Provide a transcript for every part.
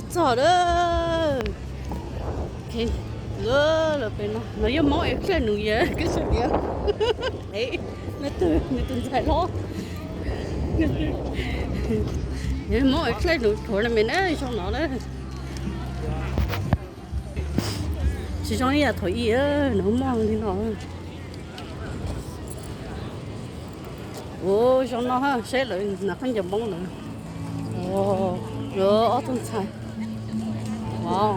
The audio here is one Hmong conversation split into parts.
Txog lawm. Lawm lawm pem no, no yog Hmoob Enclave New Year, koj saib tias, nws tus, nws tus ntxhais hlob. Hmoob Enclave New Tournament na, zoo no na. Tsis zoo ib yam thaum ub, nws muaj li no. Ua zoo no, saib lawv hnav khaub ncaws Hmoob lawm. Ob tug ntxhais. Wow.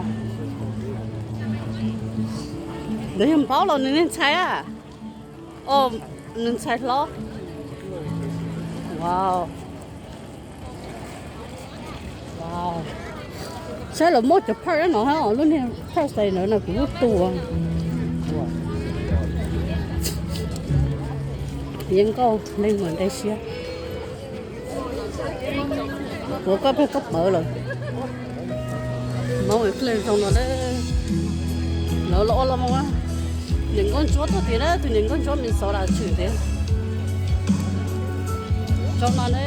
Ntawd yog npaub los nws niag ntxhais a? Nws ntxhais hlob. Wow. Saib lawv muab cov part no, lub niag part xais ntawd no kuv lub tua. Yeej nkauj, leej muag nte siab. Ua koj pheej koj pawv lawm. Hmoob Enclave zoo no na. Lawv los ua los mus, niam nkauj ntsuab tuaj tias na, tus niam nkauj ntsuab Minnesota tshwm tias zoo no na.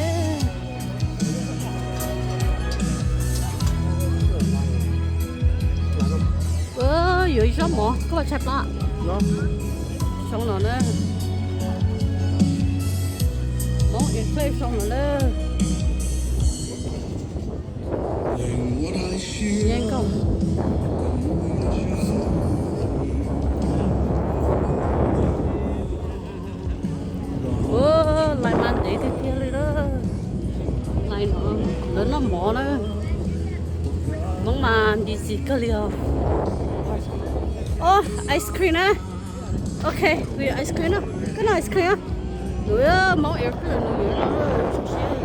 Yuav ib zaub mov, koj tshais plab. Zoo no na. Hmoob Enclave zoo no na. Yeej nkauj. Ua, lais mas ntev tiag tiag li lawm. Lais no lawv noj mov na. Hmoob mas busy kawg li os. Ov, ice cream na. Ok, ice cream no. Koj noj ice cream a? Hmoob Enclave no, zoo siab.